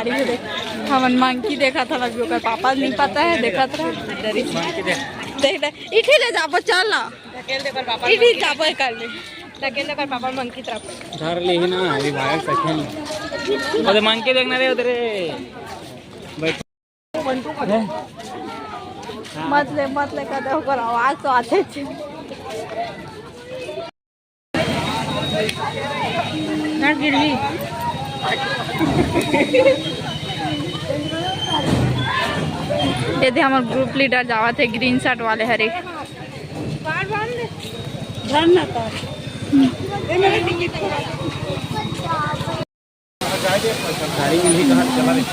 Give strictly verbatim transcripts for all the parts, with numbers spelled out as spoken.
हमन मंकी देखत हन, अभी ओकर पापा नहीं पता है, देखत रह। देख ले, इठे ले जाबो, चल ना। धकेल दे ओकर पापा इठे मंकी। जाबो, कर ले। धकेल दे ओकर पापा मंकी तरफ। धर ले ही ना, अभी भागल सके नहीं। ओदे मंकी देखना रे, उधर रे। बैठ। मत ले, मत ले, कदे ओकर आवाज तो आथे छे। ना गिरवी। ये दे हमर ग्रुप लीडर जावत हे, ग्रीन शर्ट वाले हरे। धर ना कर। गाड़ी में भी कहाँ चला रही?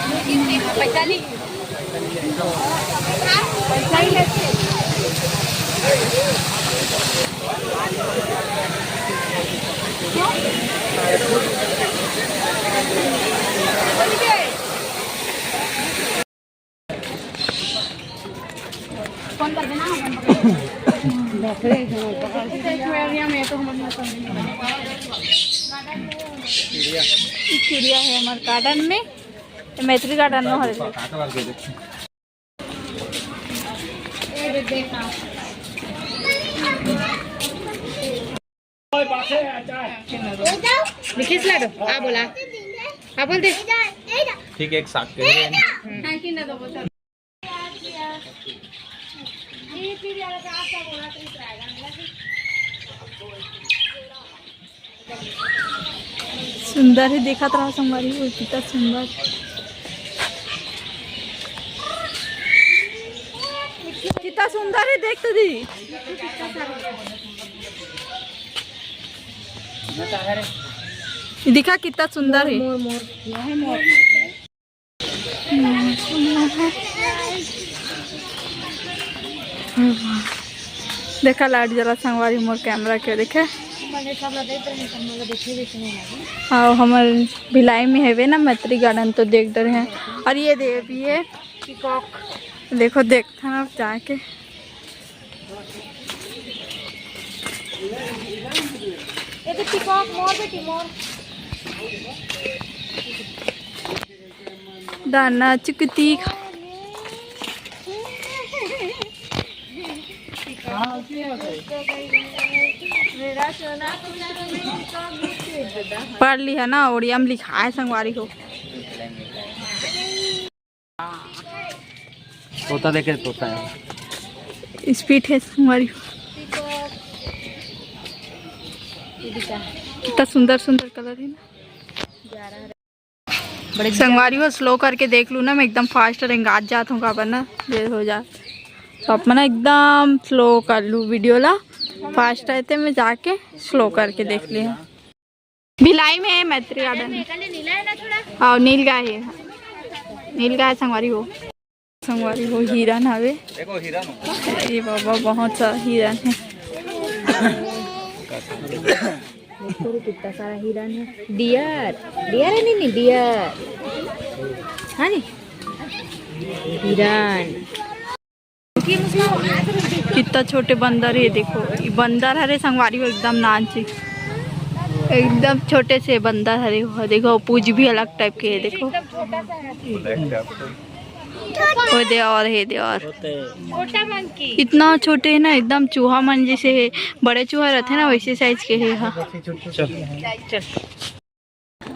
चिड़िया है हमारे गार्डन में, ये मैत्री गार्डन में हर। लिखिस लाडो, आ बोला, आ बोल दे। ठीक है, एक साथ के। सुंदर ही देखत रहा संगवारी हो, कितना सुंदर, कितना सुंदर है, देख तो दी। दिखा कितना सुंदर है। मोर, मोर, यह है मोर। देखा लाइट जला संगवारी मोर कैमरा के देखे। हाँ, हमर भिलाई में हेवे ना मैत्री गार्डन, तो देख डरे हैं। और ये दे, ये पीकॉक। देखो, देखता ना जाके। ये तो पीकॉक मोर बेटी मोर। दाना चुकती। पढ़ लिहा ना, ओड़िया में लिखाए संगवारी हो। तोता देखे, तोता है। स्पीड है संगवारी हो। कितना सुंदर सुंदर कलर है ना। बड़े संगवारी हो, स्लो करके देख लू ना, मैं एकदम फास्ट रेंगात जात हूँ, काबर ना देर हो जात। तो आप मन एकदम स्लो कर लू वीडियो ला, फास्ट रहते मैं जाके स्लो करके देख लिया। भिलाई में है मैत्री गार्डन। हाँ, नील गाय है, नील गाय संगवारी हो। संगवारी हो, हिरन हवे। देखो, हिरन हो। ए बाबा, बहुत सारा हिरन है। देखो रे, कितना सारा हिरन है। डियर, डियर है, नहीं, नहीं, डियर। हाँ नी? हिरन। कितना छोटे बंदर है, देखो। ये बंदर हरे संगवारी हो, एकदम नानचे, एकदम छोटे से बंदर हरे हो। देखो, पूंछ भी अलग टाइप के है, देखो। वो दे और है, दे और। छोटा मंकी। इतना छोटे है ना, एकदम चूहा मन जैसे है, बड़े चूहा रहते हैं ना, वैसे साइज के है। हाँ। चल। चल।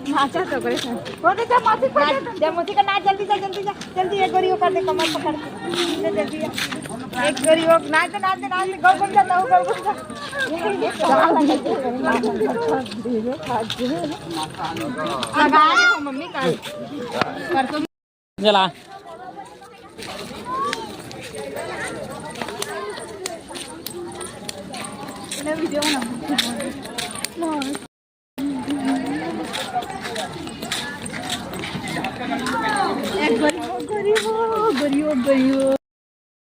नाचा तो करे। वो दे, जा मौसी को दे। जा मौसी का नाच, जल्दी जा, जल्दी जा, जल्दी एक गोरी वो कर दे, कमर पकड़ के। ले जल्दी जा। एक गोरी वो नाच, नाच, नाच, गौ बन जा, गौ बन जा। लगा रहे हो मम्मी का। कर तो चला।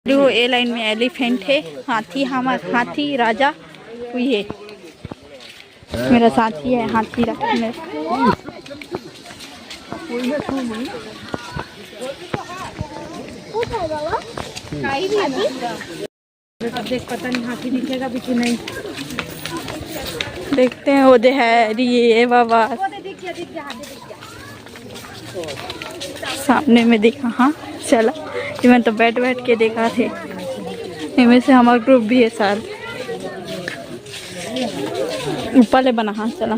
देखो, ए लाइन में एलिफेंट है, हाथी, हमर हाथी राजा हुई है। मेरा साथी है हाथी राजा मेरा। अब देख, पता नहीं हाथी दिखेगा भी कि नहीं। देखते हैं, वो दे है, अरे ये बाबा। वो दे, दिख गया, दिख गया, हाथी दिख गया। सामने में देखा, हाँ, चला, इमन तो बैठ बैठ के देखा थे। इनमें से हमारा ग्रुप भी है साथ, ऊपर ले बना, हाँ, चला।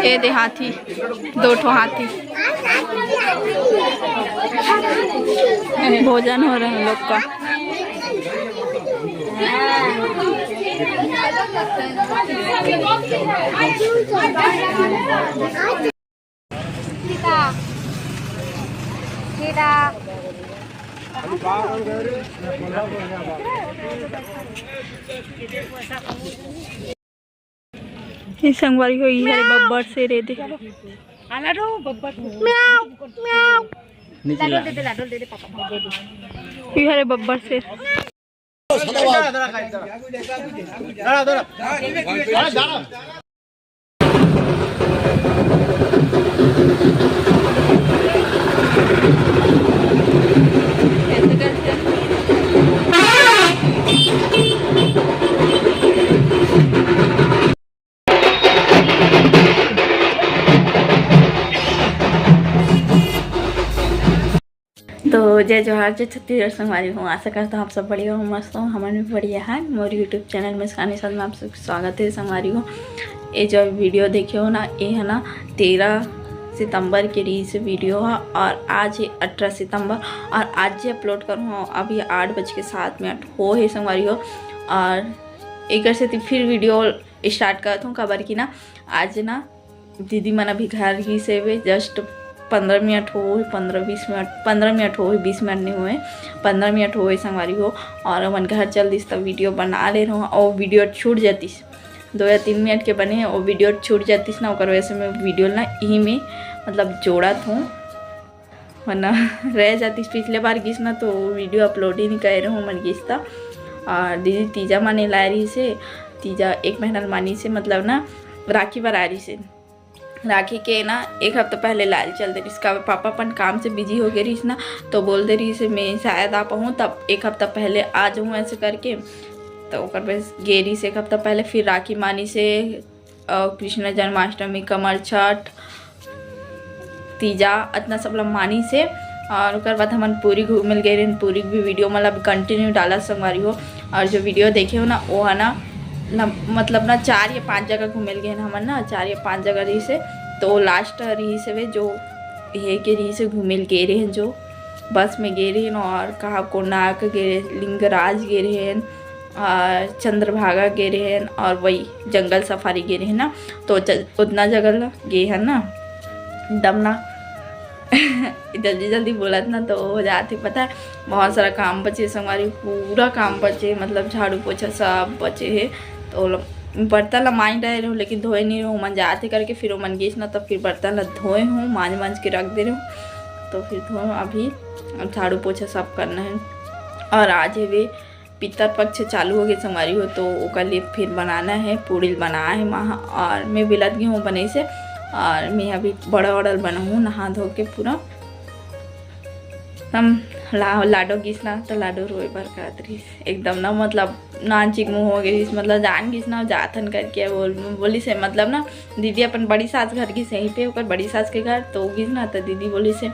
ये दे हाथी, दो ठो हाथी। भोजन हो रहा है लोग का। ये संगवारी हो, ये हरे बब्बर शेर, ये दे। ये हरे बब्बर शेर। तो जय जोहार, जय छत्तीसगढ़ संगवारी हो। आशा करता हूँ आप सब बढ़िया हो, मस्त हो। हमन भी बढ़िया है। मोर YouTube चैनल मुस्कान निषाद में आप सबके स्वागत है संगवारी हो। ये जो वीडियो देखे हो ना, ये है ना तेरह सितंबर के रहिस वीडियो है और आज है अठारह सितंबर और आज ही अपलोड करूँ। अभी आठ बज के सात मिनट हो है संगवारी हो। और एक से फिर वीडियो स्टार्ट करत हूँ, काबर कि ना आज ना दीदी मन अभी घर ही से वे जस्ट पंद्रह मिनट हो, पंद्रह बीस मिनट, पंद्रह मिनट हो, बीस मिनट नहीं हुए, पंद्रह मिनट हो संगवारी हो। और हमन घर चल दिस त वीडियो बना ले रहूँ और वीडियो छूट जातिस, दो या तीन मिनट के बने, वो वीडियो छूट जातिस ना, ओकर वजह से मैं वीडियो ना यही में मतलब जोड़त हूँ, वरना रह जातिस। पिछले बार गिस ना तो वीडियो अपलोड ही नहीं करे रहूँ, मन गिस था। और दीदी तीजा माने लाए रही से, तीजा एक महीना मानी से, मतलब ना राखी बर आ रही से। राखी के ना एक हफ्ता पहले लाल चल दे रहिस, का पापा अपन काम से बिजी हो गए रहिस ना, तो बोल दे रहिस मैं शायद आ पाऊँ, तब एक हफ्ता पहले आ जाऊँ ऐसे करके। तो ओकर बस गे रहिस एक हफ्ता पहले, फिर राखी मानी से, अ, कृष्ण जन्माष्टमी, कमर छठ, तीजा, अतना सब ला मानी से। और ओकर बाद हमन पूरी घूमे ल गए रहन, पूरी भी वीडियो मतलब कंटिन्यू डाला संगवारी हो। और जो वीडियो देखे हो ना, वो है ना, ना, मतलब ना चार या पांच जगह घूमे ल गए हन हमन ना, चार या पांच जगह रहिस हे। तो लास्ट रहिस हे जो ये के रहिस हे घूमे ल गए रहन, जो बस में गए रहन और कहाँ कोणार्क गए, लिंगराज गए रहन, और चंद्रभागा गए रहन और वही जंगल सफारी गए रहन ना। तो च-, उतना जगह ल गए हन ना, एकदम ना जल्दी जल्दी बोलत ना तो हो जात हे, पता है, बहुत सारा काम बचे संगवारी, पूरा काम बचे, मतलब झाड़ू पोछा सब बचे हे। तो ल-, बर्तन ला मांज रहे रहूँ लेकिन धोए नहीं रहूँ, मन जाते करके फिर ओमन गेस ना, तब फिर बर्तन ला धोए हूँ, मांज मांज के रख दे रहूँ। तो फिर धोए हूँ अभी, अब झाड़ू पोछा सब करना है। और आज हे वे पितर पक्ष चालू हो गए संगवारी हो, तो ओकर लिए फिर बनाना है, पूड़ी बनाए है माँ, और मैं बिलत गई हूँ बने से, और मैं अभी बड़ा ऑर्डर बनाऊँ नहा धो के पूरा। हम ला-, लाडो गिस ना, तो लाडो रोए बर करत रहिस एकदम ना, मतलब नाचिक मुँह हो गइस, मतलब जान गिस ना जाथन करके बोल, बोलिस हे, मतलब ना दीदी अपन बड़ी सास घर गिस, यहीं पे ओकर बड़ी सास के घर, तो गिस ना, तो दीदी बोलिस हे,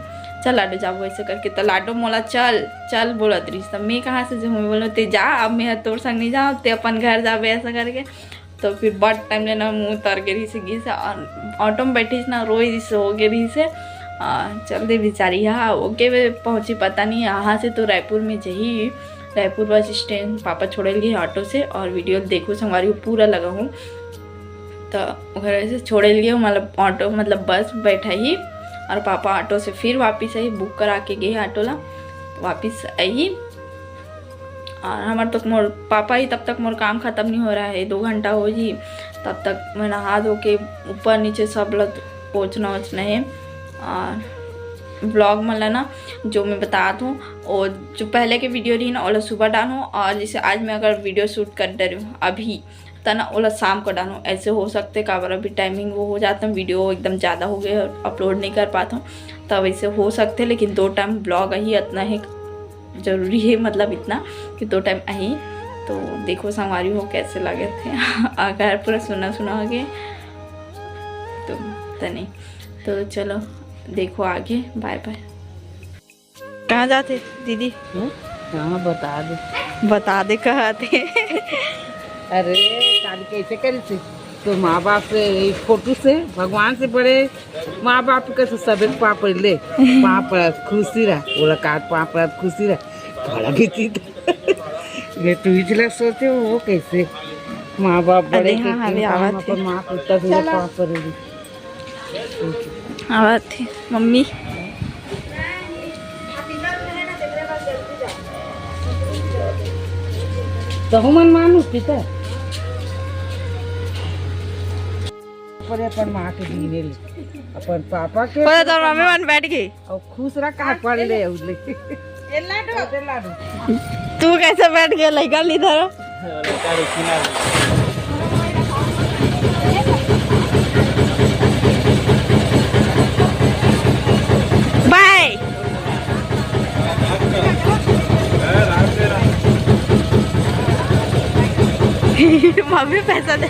"चल लाडो जाबो," ऐसे करके, तो लाडो मोला चल चल बोलत रहिस, तो मैं कहाँ से जाऊँ, मैं बोलो, "ते जा, अब मैं तोर संग नहीं जाऊँ, ते अपन घर जाबे," ऐसा करके। तो फिर बड़ टाइम ले ना मुँह तर के रहिस हे, गिस हे, और ऑटो में बैठिस ना, रोइस हो गे रहिस हे। आ, चल दे बेचारी, हाँ, ओके वे पहुँची, पता नहीं यहाँ से तो रायपुर में जही, रायपुर बस स्टैंड पापा छोड़े लिए ऑटो से, और वीडियो देखो संगवारी हो, पूरा लगा हूँ। तो ओकरे से छोड़े लिए, मतलब ऑटो, मतलब बस बैठा ही, और पापा ऑटो से फिर वापस आई, बुक करा के गए ऑटो ला, वापस आई। और हमार तो मोर पापा ही तब तक मोर काम खत्म नहीं हो रहा है, दो घंटा हो जी, तब तक मैं नहा धो के ऊपर नीचे सब लग पोछना ओछना है। और ब्लॉग मन ला ना जो मैं बतात हूँ, और जो पहले के वीडियो रही ना, ओला सुबह डालूँ, और जैसे आज मैं अगर वीडियो शूट कर डरी हूँ अभी, त ना ओला शाम को डालूँ, ऐसे हो सकते, काबर अभी टाइमिंग वो हो जाता है, वीडियो एकदम ज़्यादा हो गए और अपलोड नहीं कर पाता हूँ, तब ऐसे हो सकते। लेकिन दो टाइम ब्लॉग ही इतना है, जरूरी है, मतलब इतना कि दो टाइम अही तो देखो संगवारी हो कैसे लगत हे। अगर पूरा सुना सुना हो गए तो तनी, तो चलो देखो आगे, बाय बाय। कहाँ जाते दीदी? हम्म? हाँ, बता दे। बता दे, कहाँ थे? अरे, शादी कैसे करी थी? तो माँ बाप से, इस फोटो से, भगवान से बड़े माँ बाप के से सबे के पाँव पड़ले, पाँव पड़त खुशी रह, ओला काट पाँव पड़त खुशी रह, बड़ा भी चीज। ये तू इचला सोचे हो, वो कैसे? माँ बाप बड़े अरे के हाँ, अभी तीन काम आवत अपन है। माँ पिता से चलो। पाँव पड़ेगी। आवत है मम्मी। तहु मन मानू पिता। पर अपन माँ के जीने ले, अपन पापा के बोले तो मम्मी मन बैठ गई। और खुश रह, कहाँ पढ़ ले, उठ ले। तू कैसे बैठ गया लइका ली धरो? बाय। मम्मी पैसा दे।